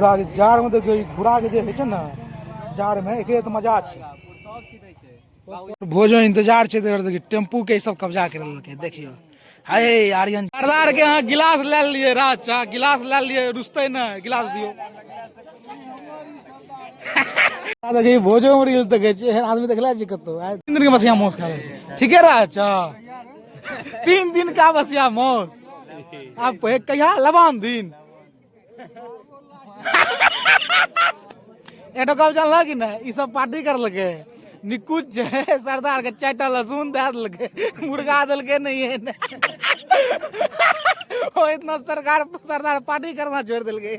घुरा के जाड़ में देखियौ, ई घुरा के जे होइ छै ने जाड़ में, एकरे तऽ मजा छै। भोजन इंतजार छै। देखियौ, टेम्पू के सब कब्जा कर लेलकै। देखियौ, हे आर्यन सरदार के अहाँ गिलास लए लियै, राज चा गिलास लए लियै, रुसतै ने, गिलास दियौ। देखियौ, भोजो में रील देखै छियै, एहन आदमी देखले छी कतौ? आइ 3 दिन के बसिया मांस खा रहल छै। ठीके राज चा, 3 दिन का बसिया मांस। आब कहिया लबान दिन एटो कब जानल कि नहि? ई सब पार्टी करलकै, निकुच छै सरदार के 4टा लहसुन दए देलकै, मुर्गा देलकै। नहीं है ओ इतना सरकार सरदार पार्टी करना छोड़ देलकै,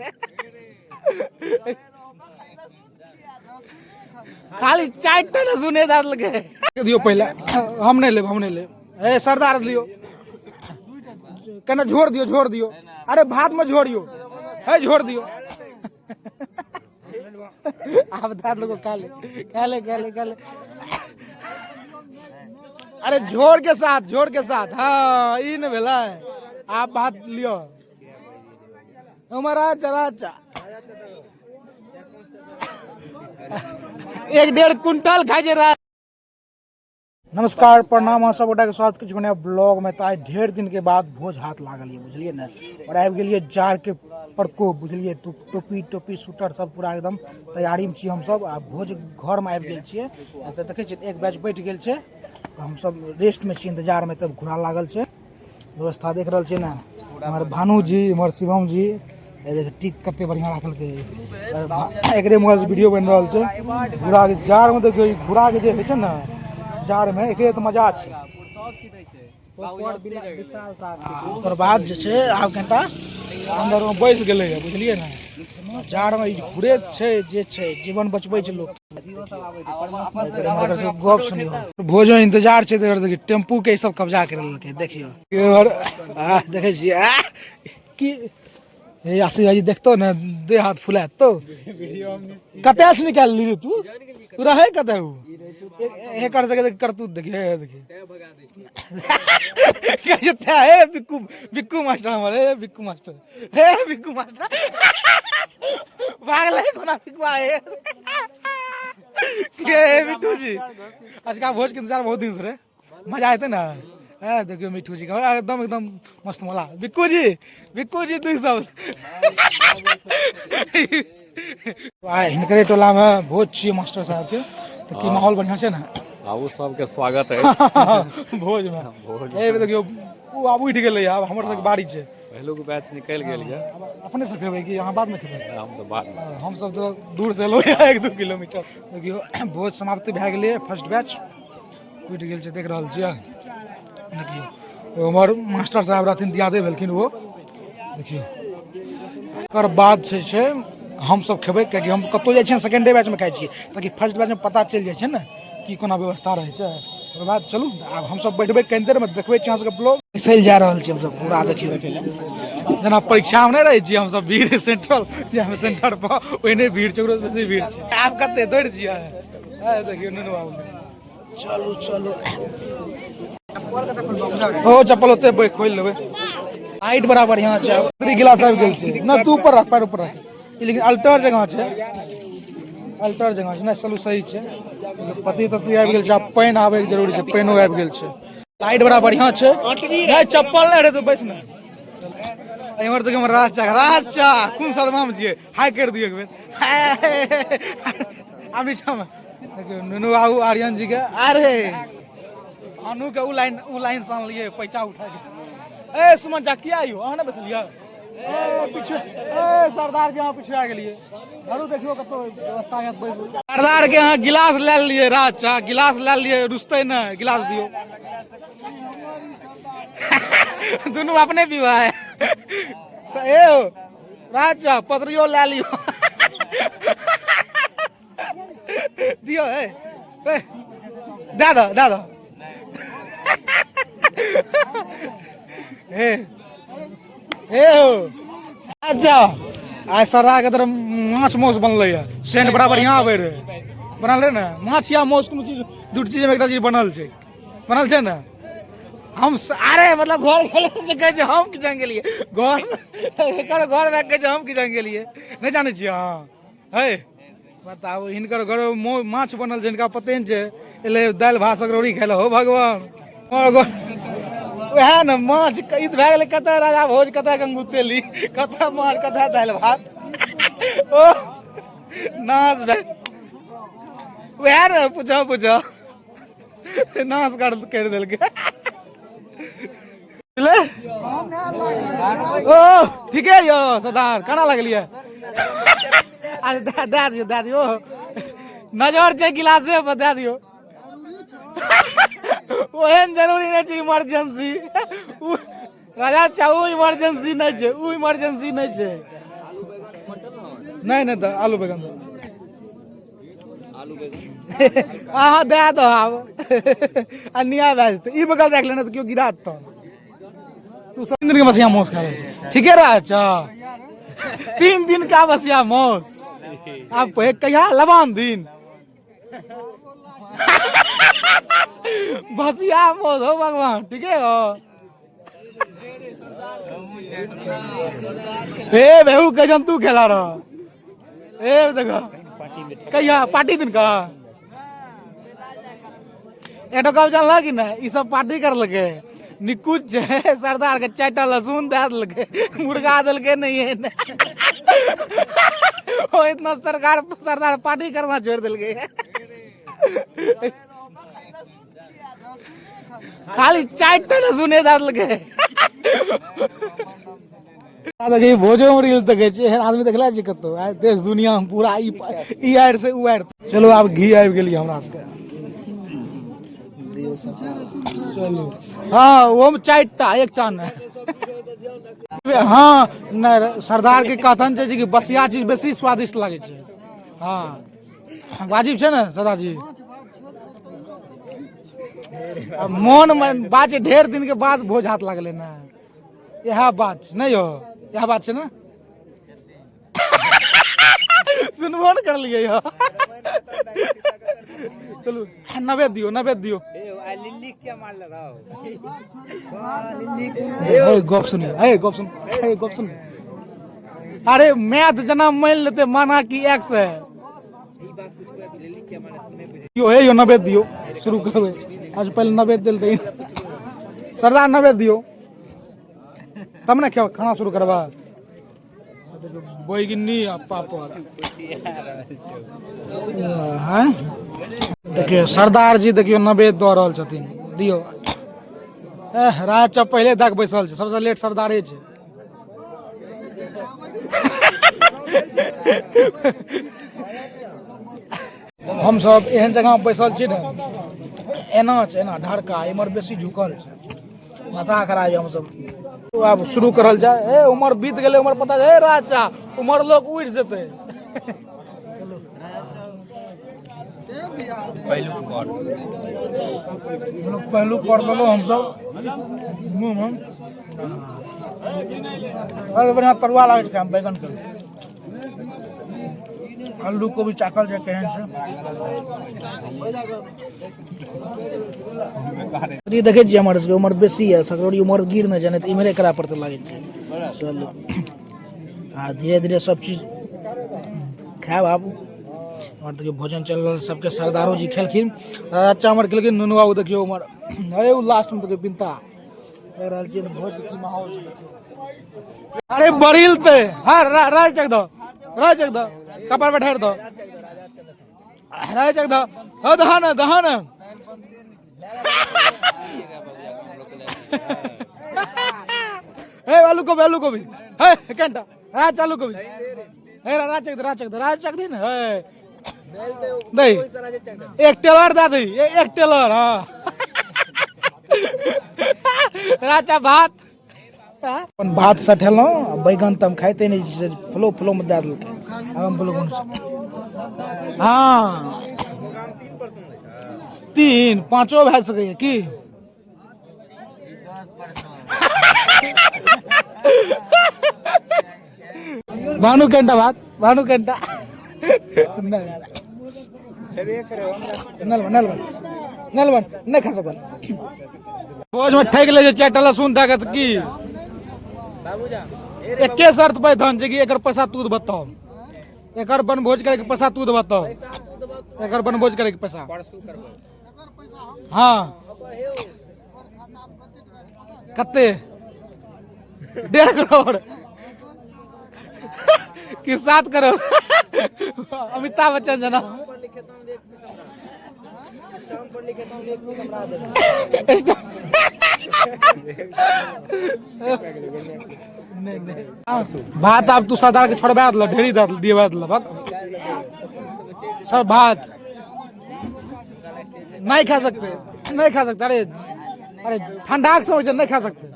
खाली 4टा लहसुन दए देलकै। दियौ पहिले, हम नहि लेब, हम नहि लेब। ए सरदार, लियौ केना, झोर दियौ, झोर दियौ। अरे भात में झोरियो है, झोर दियौ। आप दाद लोगों खा ले, खा ले, खा ले, खा ले। अरे झोर के साथ, झोर के साथ। हाँ, ई ने भेलै। आप भात लियो। हमारा चला अच्छा 1-1.5 कुंटल खाइ छै। नमस्कार, प्रणाम, अहाँ सब गोटाके स्वागत किछु नया ब्लॉग में। तऽ आइ ढेर दिन के बाद भोज हाथ लागल यऽ, बुझलियै ने? और आबि गेलियै जाड़ के प्रकोप, बुझलियै? टोपी टोपी स्वेटर सब पूरा एकदम तैयारीमे छी हमसब। आ भोज घरमे आबि गेल छियै तऽ देखै छियै एक बैच बैठ गेल छै, हमसब रेस्टमे छी, इंतजारमे। तब घुरा लागल छै, व्यवस्था देख रहल छियै ने? इम्हर भानु जी, इम्हर शिवम जी। देख, टिक कते बढ़िया राखलकै। एकरे मोबाइल से वीडियो बनि रहल छै। घुरा के जाड़ में देखियौ, ई घुरा के जे होइ छै ने जाड़ में, एकरे तऽ मजा छै। ओकर बाद जे छै आब कनिटा अंदर में बैस गेलै, बुझलियै ने? जाड़ में ई घुरे छै जे छै, जीवन बचबै छै लोक। गप सुनियो, भोजन इंतजार छै। देखियौ, टेम्पू के सब कब्जा कर लेलकै। देखियौ, देखै छियै की हे आशीष भाईजी, देखतो ने, देह हाथ फुलात तो कतऽ से निकाल ली तू? तू रहे कतऽ? उ एकर जगह करतूत देखिए, देखिए हे बिक्कू, बिक्कू मास्टर हमर, हे बिक्कू मास्टर, हे बिक्कू मास्टर भागलै कोना बिक्कू आए के। बिट्टू जी, आजका भोज के इंतजार बहुत दिन से रहे, मजा आते ना? है देखियो, मिठू जी का एकदम एकदम मस्त मला। बिक्कू जी, बिक्कू जी, तू सब आइ हिनकरे टोला में भोज छियै मास्टर साहब के, तऽ की माहौल बढ़िया छै ने? आबू, सबके स्वागत है भोज में। ए देखियो, ओ आब उठि गेलै, आब हमर सबके बारी छै। पहिलुक बैच निकलि गेल यऽ। अपने से खेबै कि अहाँ बादमे खेबै? हम तऽ बादमे। हम सब तऽ दूर से एलहुँ, 1-2 किलोमीटर। देखियौ, भोज समाप्ति भए गेलै, फर्स्ट बैच उठि गेल छै, देख रहल छियै। देखियौ, हमर मास्टर साहब रहथिन, दियादे भेलखिन ओ। देखियौ, एकर बाद जे छै हमसब खेबै, कियाकि हम कतहु जाइ छियै सेकेंडे बैचमे खाइ छियै, ताकि फर्स्ट बैचमे पता चलि जाइ छै ने कि कोना व्यवस्था रहै छै। ओकर बाद चलू, आब हमसब बैठबै कनि देरमे, देखबै छी अहाँ सबके ब्लॉग। चलि जा रहल छी हमसब पूरा। देखियौ, जेना परीक्षामे नहि रहै छियै हमसब भीड़ सेंट्रल जे सेंटर पर, ओहिने भीड़ छै, ओकरो बेसी भीड़ छै। आब कते दौड़ छियै। देखियौ नुनू बाबू, चलू चलू। ओ चप्पल ओते खोलि लेबै। हाइट बड़ा बढ़िया छै। गिलास आबि गेल छै ने? तू ऊपर रख, पैर ऊपर रख। लेकिन अल्टर जगह छै, अल्टर जगह छै ने। चलू, सही छै। पति तति आबि गेल छै, आब पानि आबैके जरूरी छै। पानिओ आबि गेल छै। लाइट बड़ा बढ़िया छै। नहि, चप्पल नहि रहै तऽ बैस ने। एम्हर देखियौ, हमर राज चा, राज चा कोन सदमा मे छियै? हाय कर दियौ एक बेर। आब नीचा मे देखियौ, नुनू बाबू, आर्यन जी के, अरे अनु के उ लाइन, उ लाइन से अनलियै पैसा उठा के। ए सुमन चा, किया आइयो? अहाँ ने बैसलियै पीछे? ए सरदार जी, अहाँ पीछे आ गेलियै। घरू देखियौ, कतौ व्यवस्था हैत, बैसू। सरदार के अहाँ गिलास लए लियै, राज चा गिलास लए लियै, रुसतै ने, गिलास दियौ। दुनू अपने पीबा है। ए राज चा, पतरियो लए लियो, दियो। ए ए दए दो, दए दो। ए ए हो, अच्छा, आइ सर्रा के तरफ माछ माउस बनलै है। सेंट बड़ा बढ़िया आबै रहै। बनल रहै ने माछ या माउस? कोनो चीज, दू चीज में एकटा चीज बनल छै, बनल छै ने? हम अरे मतलब घर गेलै जे कहै छै हम किचन गेलियै घर, एकर घर भए कहै छै हम किचन गेलियै। नहि जानै छियै अहाँ? है बताबू, हिनकर घर माछ बनल छै, हिनका पते नहि छै, एलै दालि भात सकरौरी खाय लए। हो भगवान, उएह ने माछ ई तऽ भए गेलै। कतऽ राजा भोज, कतऽ गंगू तेली, कतऽ माछ, कतऽ दालि भात, ओ नाश भए उएह ने। पूछो पूछो, नाश कर करि देलकै। ओ ठीके यौ सरदार, केना लगलियै? अरे दए दए दियौ, दए दियौ, नजर छै गिलासे पर, दए दियौ। ओहन जरूरी नहि छै इमरजेंसी राजा चाहू, इमरजेंसी नहि छै, ओ इमरजेंसी नहि छै। नहि नहि, तऽ आलू बैगन अहाँ दए दो आब, अन्याय भए जेतै। ई बगल राखि लेने तऽ केओ गिरा देतौ। तू सब 3 दिन के बसिया मांस खा रहल छी, ठीके रह। अच्छा, 3 दिन का बसिया मांस आब कहिया लबान दिन बसिया मांस। हो भगवान, ठीके हो। हे बेहू कैसन तू खेला रह। ए देखो, कहिया पार्टी दिन का एटो कब जानला कि नहीं? ई सब पार्टी करलकै, निकुच छै सरदार के 4टा लहसुन दए देलकै, मुर्गा देलकै। नहीं है ओ इतना सरकार, सरदार पार्टी करना छोड़ देलकै, खाली 4टा लहसुन दए देलकै। देखी भोजो में रील देखै छियै, एहन आदमी देखले छियै कतौ आइ देश दुनिया में पूरा ई ई आड़ि से उ आड़ि। चलू, आब घी आबि गेली हमरा सबके। चलू, हाँ, ओहोमे 4टा, एकटा नहि। हाँ, नहि, सरदार के कथन छै जे कि बसिया चीज बेसी स्वादिष्ट लागै छै। हाँ, वाजिब छै ने सरदार जी? मोन में बात छै, ढेर दिन के बाद भोज हाथ लागलै ने, इएह बात छै। नहि यौ, इएह बात छै ने? सुनबो ने करलियै यौ। चलू, नवेद दियौ, नवेद दियौ। हे गप सुन, हे गप सुन, हे गप सुन। अरे मैथ जना मान लेते, माना कि एक्स है यो। हे यो, नवेद दियो, शुरू करबै। आज पहले नवेद दिल दे सरदार, नवेद दियो तब ने खाना शुरू करबा। बैगनी आ पापड़ हैं। देखियौ सरदार जी, देखियौ नवेद दऽ रहल छथिन, दियौ। एह, राज चा पहिले दऽ कऽ बैसल छै, सबसँ लेट सरदारे छै। हमसब एहन जगह पर बैसल छी ने, एना छै, एना ढरका, इम्हर बेसी झुकल छै, माथा खराब यऽ। हमसब आब शुरू करल जाय। ए उमर बीत गेलै, उमर पता हे राजा, उमर लोग उड़ि जेतै। पहलू कर देलहुँ हमसब मुँहमे। अरे बढ़िआँ तरुआ लागै छै बैगनके, आलू कोबी चाकल छै, केहन छै ई देखै छियै। हमर सबके उमर बेसी यऽ सकरौरी, उमर गिर नहि जाय, नहि तऽ इम्हरे करय पड़तै लागै छै। चलू, आ धीरे धीरे सब चीज खायब। आब हमर देखियौ भोजन चलि रहल सबके। सरदारो जी खेलखिन, राजा हमर खेलखिन, नुनू बाबू देखियौ उमर। अरे ओ लास्टमे देखियौ बिनता देख रहल छियै ने भोज के की माहौल छै देखियौ। अरे बरिल ते हाँ राय चक दो, राय चक दो, कपार पर ठहर दो, राय चक दो। हो दहन दहन। ए आलू को, आलू को भी हे घंटा राज चालू को भी हे राज चक दे, राज चक दे, राज चक दे ने। हे नहीं, एक टेलर दे दी, एक टेलर। हाँ राजा भात, अपन भात सठेलहुँ आ बैगन तऽ हम खाइते नहि छी, फ्लो फ्लोमे दए देलकै। आब हम बोलू कोन। हाँ, 3 5 भए सकैए की? भानु घंटा भात, भानु घंटा नहीं, नहीं नहीं। नहि लेबन, नहि खा सकबन। भोजमे ठकि लै छै 4टा लहसुन दए कऽ तऽ की एके शर्त पे धन जे कि एकर पैसा तू बताओ, एकर बनभोज करे के पैसा तू बताओ, एकर बनभोज करे के पैसा। हाँ कते? 1.5 करोड़ कि 7 करोड़? अमिताभ बच्चन जना। नहीं नहीं, भात आब तू सरदार के छोड़बा देलक, ढेरी दे दिएबा देलक सब। भात नहीं खा सकते, नहीं खा सकते। अरे अरे ठंडा के समय नहीं खा सकते,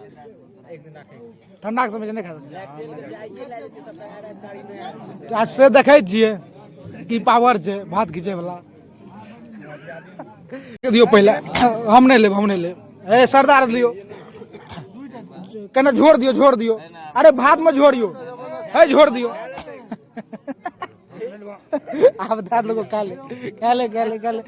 ठंडा के समय नहीं खा सकते। आज से देखै छियै की पावर छै भात खींचे वाला। दियौ पहिले, हम नहीं लेब, हम नहीं लेब। ए सरदार लियो, कने झोर दियो, झोर दियो। अरे भात में झोरियो, है झोर दियो। आप दाद लोगों खा ले, खा ले, खा ले, खा ले।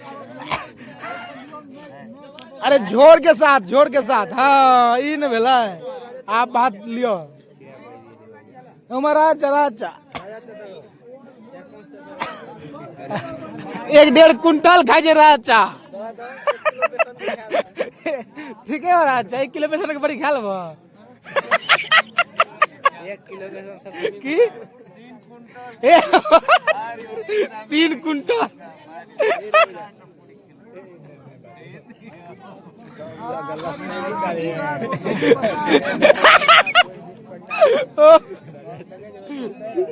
अरे झोर के साथ, झोर के साथ। हाँ ई न भेलै, आप भात लियो। हमारा चला अच्छा 1.5 कुंटल खाइ छै राजा। ठीक है राजा, 1 किलो बेसन के बड़ी खा लेबो। 1 किलो बेसन सब की 3 कुंटल।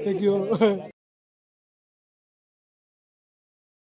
देखियो।